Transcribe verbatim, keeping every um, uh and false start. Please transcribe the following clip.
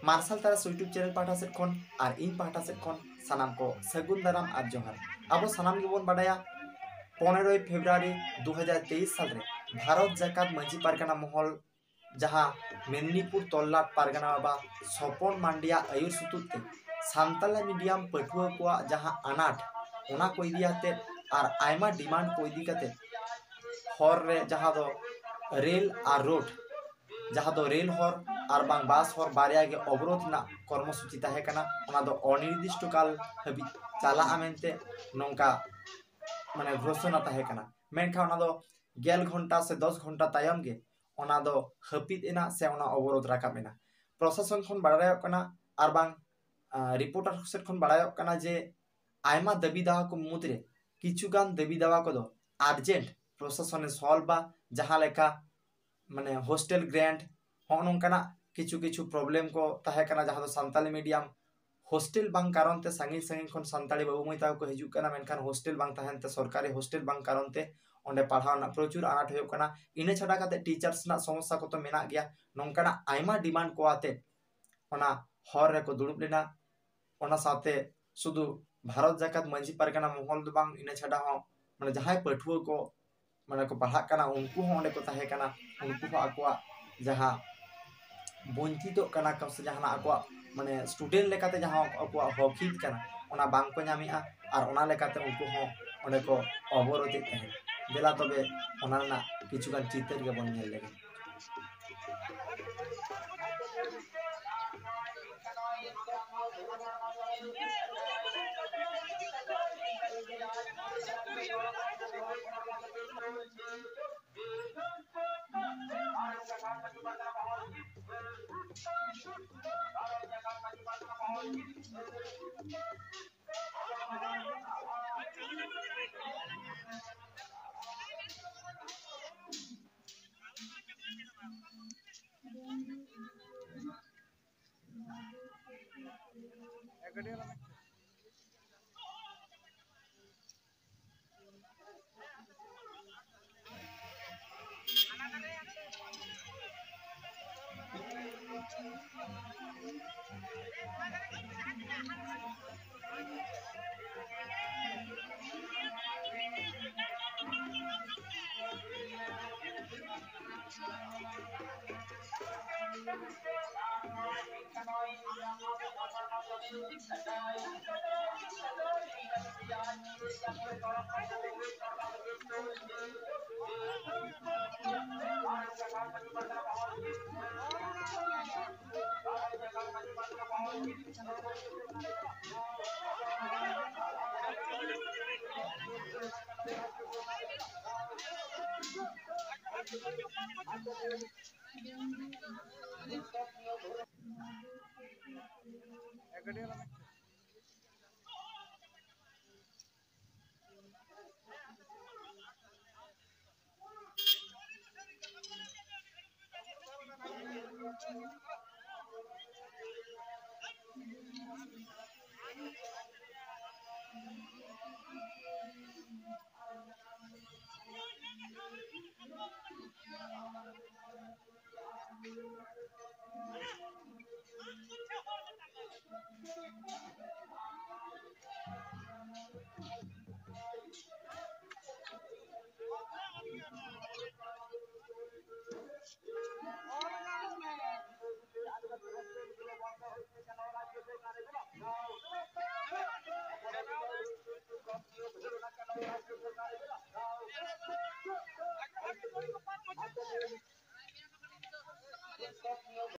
ᱢᱟᱨᱥᱟᱞ ᱛᱟᱨᱟᱥ YouTube channel ᱯᱟᱦᱴᱟ ᱥᱮᱫ ᱠᱷᱚᱱ ᱟᱨ ᱤᱧ ᱯᱟᱦᱴᱟ ᱥᱮᱫ ᱠᱷᱚᱱ ᱥᱟᱱᱟᱢ ᱠᱚ ᱥᱟᱹᱜᱩᱱ ᱫᱟᱨᱟᱢ ᱟᱨ ᱡᱚᱦᱟᱨ᱾ ᱟᱵᱚ ᱥᱟᱱᱟᱢ ᱜᱮᱵᱚᱱ ᱵᱟᱰᱟᱭᱟ, ᱯᱚᱱᱮᱨᱚᱭ ᱯᱷᱮᱵᱽᱨᱩᱣᱟᱨᱤ ᱫᱩ ᱦᱟᱡᱟᱨ ᱛᱮᱭᱤᱥ ᱥᱟᱞ ᱨᱮ ᱵᱷᱟᱨᱚᱛ ᱡᱟᱠᱟᱛ ᱢᱟᱹᱡᱷᱤ ᱯᱟᱨᱜᱟᱱᱟ ᱢᱚᱦᱚᱞ, ᱡᱟᱦᱟᱸ ᱢᱮᱫᱽᱱᱤᱯᱩᱨ ᱛᱚᱞᱞᱟᱴ ᱯᱟᱨᱜᱟᱱᱟ ᱵᱟᱵᱟ ᱥᱚᱯᱚᱱ ᱢᱟᱱᱰᱤᱭᱟᱜ ᱟᱹᱭᱩᱨ ᱥᱩᱛᱩᱜ ᱛᱮ ᱥᱟᱱᱛᱟᱞᱤ ᱢᱤᱰᱤᱭᱟᱢ ᱯᱟᱹᱴᱷᱩᱣᱟᱹ ᱠᱚᱣᱟᱜ ᱡᱟᱦᱟᱸ ᱟᱱᱟᱴ, ᱚᱱᱟ ᱠᱚ ᱤᱫᱤ ᱟᱛᱮᱫ ᱟᱨ ᱟᱭᱢᱟ ᱰᱤᱢᱟᱱᱰ ᱠᱚ ᱤᱫᱤ ᱠᱟᱛᱮᱫ ᱦᱚᱨ ᱨᱮ, ᱡᱟᱦᱟᱸ ᱫᱚ ᱨᱮᱞ ᱟᱨ ᱨᱳᱰ, ᱡᱟᱦᱟᱸ ᱫᱚ ᱨᱮᱞ ᱦᱚᱨ ᱟᱨ ᱵᱟᱝ ᱵᱟᱥ ᱦᱚᱨ ᱵᱟᱨᱭᱟ ᱜᱮ ᱚᱵᱚᱨᱳᱫᱷ ᱨᱮᱱᱟᱜ ᱠᱚᱨᱢᱚᱥᱩᱪᱤ ᱛᱟᱦᱮᱸ ᱠᱟᱱᱟ᱾ ᱚᱱᱟ ᱫᱚ ᱚᱱᱤᱨᱫᱤᱥᱴᱚ ᱠᱟᱞ ᱦᱟᱹᱵᱤᱡ ᱪᱟᱞᱟᱜᱼᱟ ᱢᱮᱱᱛᱮ ᱱᱚᱝᱠᱟ ᱢᱟᱱᱮ ᱜᱷᱳᱥᱚᱱᱟ ᱛᱟᱦᱮᱸ ᱠᱟᱱᱟ᱾ ᱢᱮᱱᱠᱷᱟᱱ ᱚᱱᱟ ᱫᱚ ᱜᱮᱞ ᱜᱷᱚᱱᱴᱟ ᱥᱮ ᱫᱚᱥ ᱜᱷᱚᱱᱴᱟ ᱛᱟᱭᱚᱢ ᱜᱮ ᱚᱱᱟ ᱫᱚ ᱦᱟᱹᱯᱤᱫ ᱮᱱᱟ ᱥᱮ ᱚᱱᱟ ᱚᱵᱚᱨᱳᱫᱷ ᱨᱟᱠᱟᱵ ᱮᱱᱟ᱾ ᱯᱨᱚᱥᱟᱥᱚᱱ ᱠᱷᱚᱱ ᱵᱟᱲᱟᱭᱚᱜ ᱠᱟᱱᱟ ᱟᱨ ᱵᱟᱝ, ᱟᱸ, ᱨᱤᱯᱳᱨᱴᱟᱨ ᱥᱮᱫ ᱠᱷᱚᱱ ᱵᱟᱲᱟᱭᱚᱜ ᱠᱟᱱᱟ ᱡᱮ ᱟᱭᱢᱟ ᱫᱟᱹᱵᱤ ᱫᱟᱣᱟ ᱠᱚ ᱢᱩᱫᱽᱨᱮ ᱠᱤᱪᱷᱩ ᱜᱟᱱ ᱫᱟᱹᱵᱤ ᱫᱟᱣᱟ ᱠᱚᱫᱚ ᱟᱨᱡᱮᱱᱴ ᱯᱨᱚᱥᱟᱥᱚᱱᱮ ᱥᱚᱞᱵᱷ ᱟ, ᱡᱟᱦᱟᱸ ᱞᱮᱠᱟ ᱢᱟᱱᱮ ᱦᱳᱥᱴᱮᱞ ᱜᱨᱮᱱᱴ, ᱦᱚᱸᱜᱼᱚ ᱱᱚᱝᱠᱟᱱᱟᱜ ᱠᱤᱪᱷᱩ ᱠᱤᱪᱷᱩ ᱯᱨᱚᱵᱞᱮᱢ ᱠᱚ ᱛᱟᱦᱮᱸ ᱠᱟᱱᱟ, ᱡᱟᱦᱟᱸ ᱫᱚ ᱥᱟᱱᱛᱟᱞᱤ ᱢᱤᱰᱤᱭᱟᱢ ᱦᱳᱥᱴᱮᱞ ᱵᱟᱝ ᱠᱟᱨᱚᱱ ᱛᱮ ᱥᱟᱺᱜᱤᱧ ᱥᱟᱺᱜᱤᱧ ᱠᱷᱚᱱ ᱥᱟᱱᱛᱟᱲᱤ ᱵᱟᱹᱵᱩ ᱢᱟᱹᱭ ᱛᱟᱠᱚ ᱠᱚ ᱦᱤᱡᱩᱜ ᱠᱟᱱᱟ, ᱢᱮᱱᱠᱷᱟᱱ ᱦᱳᱥᱴᱮᱞ ᱵᱟᱝ ᱛᱟᱦᱮᱱ ᱛᱮ, ᱥᱚᱨᱠᱟᱨᱤ ᱦᱳᱥᱴᱮᱞ ᱵᱟᱝ ᱠᱟᱨᱚᱱ ᱛᱮ ᱚᱸᱰᱮ ᱯᱟᱲᱦᱟᱣ ᱨᱮᱱᱟᱜ ᱯᱨᱚᱪᱩᱨ ᱟᱱᱟᱴ ᱦᱩᱭᱩᱜ ᱠᱟᱱᱟ᱾ ᱤᱱᱟᱹ ᱪᱷᱟᱰᱟ ᱠᱟᱛᱮ ᱴᱤᱪᱟᱨᱥ ᱨᱮᱱᱟᱜ ᱥᱚᱢᱚᱥᱥᱟ ᱠᱚᱛᱚ ᱢᱮᱱᱟᱜ ᱜᱮᱭᱟ᱾ ᱱᱚᱝᱠᱟᱱᱟᱜ ᱟᱭᱢᱟ ᱰᱤᱢᱟᱱᱰ ᱠᱚ ᱟᱛᱮ ᱚᱱᱟ ᱦᱚᱨ ᱨᱮᱠᱚ ᱫᱩᱲᱩᱵ ᱞᱮᱱᱟ᱾ ᱚᱱᱟ ᱥᱟᱶᱛᱮ ᱥᱩᱫᱷᱩ ᱵᱷᱟᱨᱚᱛ ᱡᱟᱠᱟᱛ ᱢᱟᱹᱡᱷᱤ ᱯᱟᱨᱜᱟᱱᱟ ᱢᱚᱦᱚᱞ ᱫᱚ ᱵᱟᱝ, ᱤᱱᱟᱹ ᱪᱷᱟᱰᱟ ᱦᱚᱸ ᱢᱟᱱᱮ ᱡᱟᱦᱟᱸᱭ ᱯᱟᱹᱴᱷᱩᱣᱟᱹ ᱠᱚ ᱢᱟᱱᱮ ᱠᱚ ᱯᱟᱲᱦᱟᱜ ᱠᱟᱱᱟ, ᱩᱱᱠᱩ ᱦᱚᱸ ᱚᱸᱰᱮ ᱠᱚ ᱛᱟᱦᱮᱸ ᱠᱟᱱᱟ᱾ ᱩᱱᱠᱩ ᱦᱚᱸ ᱟᱠᱚᱣᱟᱜ ᱡᱟᱦᱟᱸ ᱵᱚᱧᱪᱤᱛᱚᱜ ᱠᱟᱱᱟ ᱠᱚ ᱥᱮ ᱡᱟᱦᱟᱱᱟᱜ ᱟᱠᱚᱣᱟᱜ ᱢᱟᱱᱮ ᱥᱴᱩᱰᱮᱱᱴ ᱞᱮᱠᱟᱛᱮ ᱡᱟᱦᱟᱸ ᱟᱠᱚᱣᱟᱜ ᱦᱚᱠ ᱦᱤᱛ ᱠᱟᱱᱟ, ᱚᱱᱟ ᱵᱟᱝ ᱠᱚ ᱧᱟᱢᱮᱜᱼᱟ᱾ ᱟᱨ ᱚᱱᱟ ᱞᱮᱠᱟᱛᱮ ᱩᱱᱠᱩ ᱦᱚᱸ ᱚᱸᱰᱮ ᱠᱚ ᱚᱵᱚᱨᱳᱫᱷᱮᱫ ᱛᱟᱦᱮᱸᱫ᱾ ᱫᱮᱞᱟ ᱛᱚᱵᱮ ᱚᱱᱟ ᱨᱮᱱᱟᱜ ᱠᱤᱪᱷᱩᱜᱟᱱ ᱪᱤᱛᱟᱹᱨ ᱜᱮᱵᱚᱱ ᱧᱮᱞ ᱞᱮᱜᱮ᱾